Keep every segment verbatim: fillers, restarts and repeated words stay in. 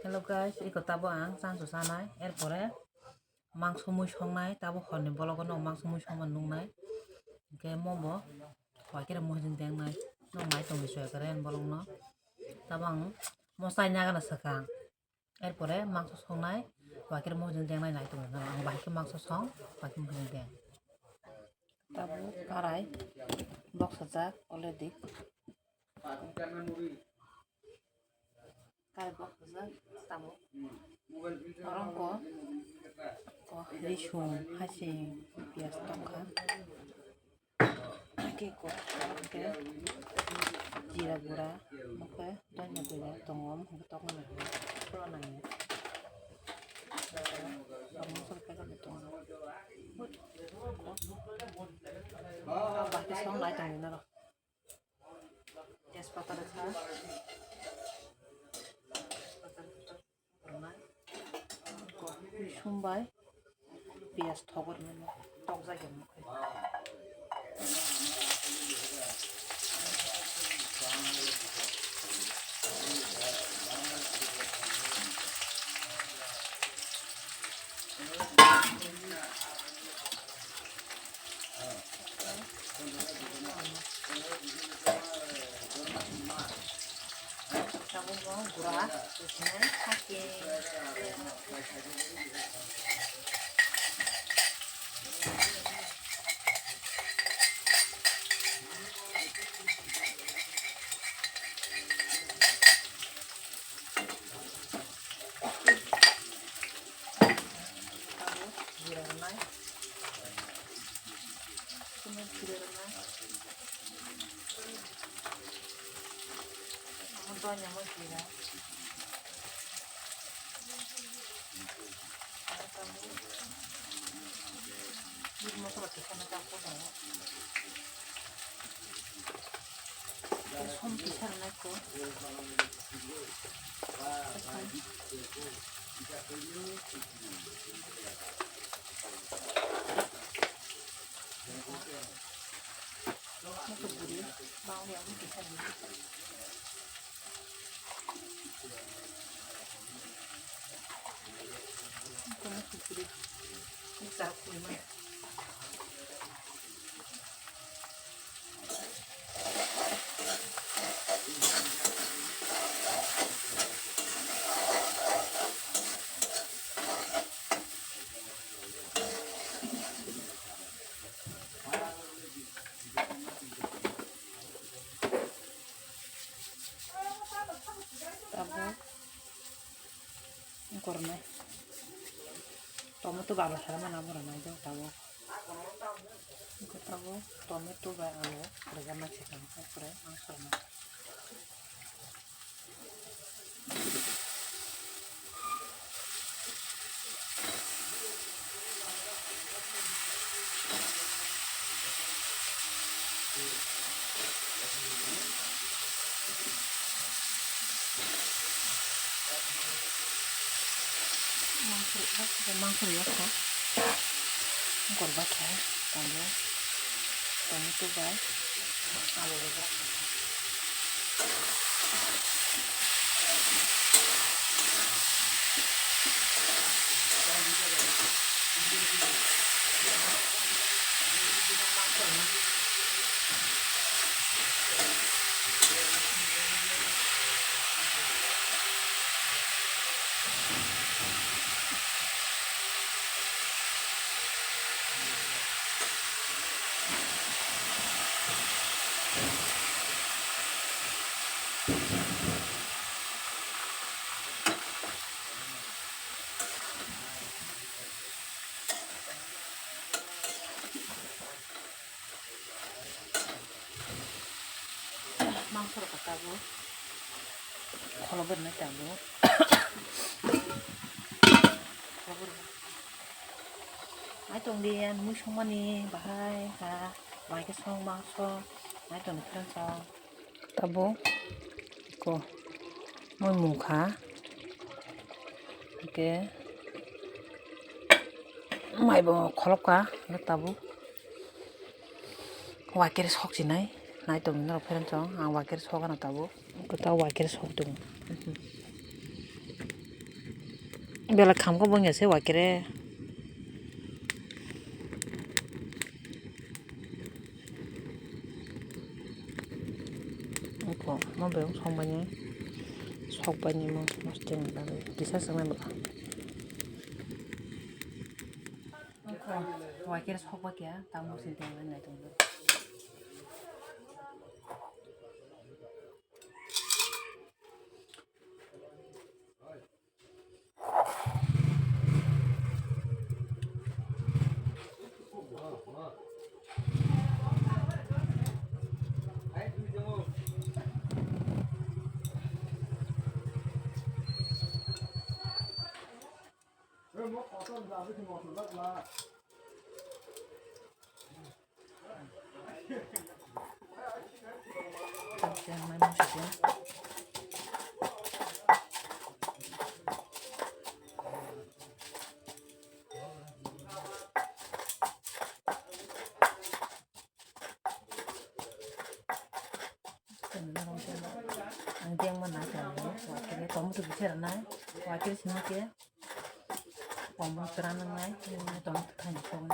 Hello guys, iko tabo ang changsu sanai, erpore mangso mui songnai, tabo horni bologo no mangso mui songma nungnai, hingke mobo hoi khe mohjeng dengnai, no mai tongwi soi kare bolong no, tabo ang mosa nyaga na sakang, erpore mangso songnai, hoi khe mohjeng dengnai nai tongwi no, ang bahai khe mangso song, hoi khe mohjeng deng. Tabuk karai boksajak already. Karai boksajak tabuk. Orongko ko risum, hasing, piyaj tongkha. Khe ko, khe jira gura, mokhe donya gura tongo, mokhe tokma nangya, pura nangya. Tabuk mosok packet tongo. Bahai khe song nai tongwi norok. Tejpata rwkha. Rwkha. Risum bai piyaj thok rwmani tokjak ya mokhe. Tabuk bo gura tongsinai hake. Tabuk jira rwnai. Sumui jira rwnai. Omo donya mo jira. Tabuk meat masala kisa na chang ko tongo. Som kisa rwnai ko. Musu buri, bang ya musu kisa rwnai. Musu buri, musu buri. Tabuk. Wngkor nai. Tomato ba alu sara mana borok nai jok tabuk. Wngkha tabuk tomato bai alu rwjaknai se tong kha pore mangso rwna. Mangso rwkha, mangso rwkha. Gorba khe tongo. Tomato bai alu rwkha. Mangso rok tabuk kholo bermai tabuk. Kholo bermai. Nai tong di, ani mui songmani bahai ha, bahai khe song mangso, nai tong di friends song. Tabuk ko mui mungkha, hingke mai bo kholopkha, hingke tabuk. Waikere sok sinai, nai tong norok friends song, ang waikere sok ano tabuk, kwtal waikere sok tongo. Bela khamkha bongya se wakere. Oko, mo bebak sokbaini, sokbaini mo, mo steng bagwi kisa swngnai bwkha. Oko, wakere sokba kya, tamo sinteng nai tongbo. Ang dengma na khe ang wakire tomato bisi rwnai, wakire simi khe. Omo kwran wngnai, omo tong thani song.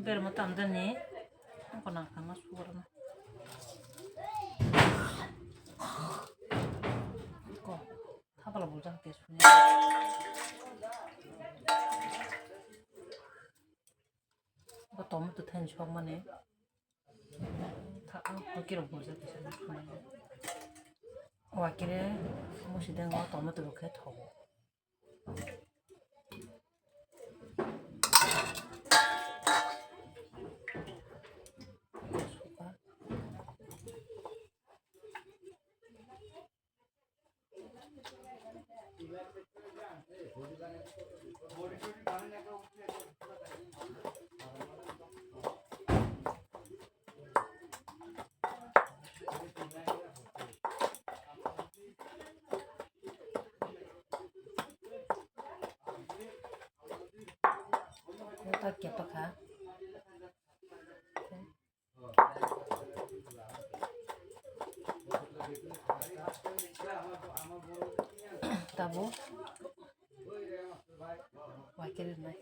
Berma tamdani, kona kama suwarma. Ko, thapala bujang ke suni. Bo tomato thani sokmani. Tha, ang hokirok bujak kisa nukmani. Wakire musi dengo tomato bo khe thogo. Kota kepakha. Tabo wakere nai.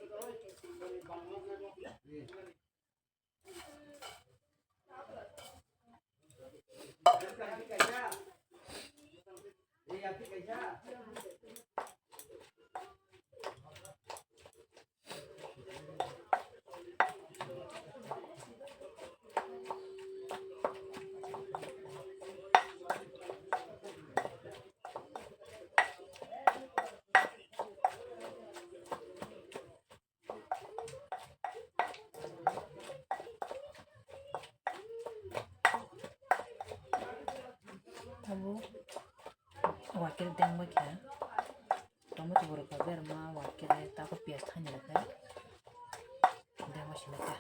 Abo wakil dengma khe tomato borok berma wakil tako piyaj thani rwkhe dengma sini khe.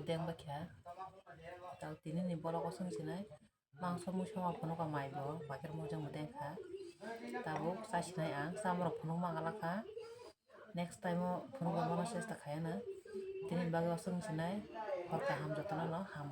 teng bakha. Tao tini ni vlog o swng sinai. Mangso muisa ma phunuk ka mai bo, bakir mujang bo teng kha. Tabuk chasinai ang, chamrok phunuk ma gala kha. Next time o phunuk rwmano chesta khaiyano. Tini bagwi o swng sinai, hor kaham jotono no ham.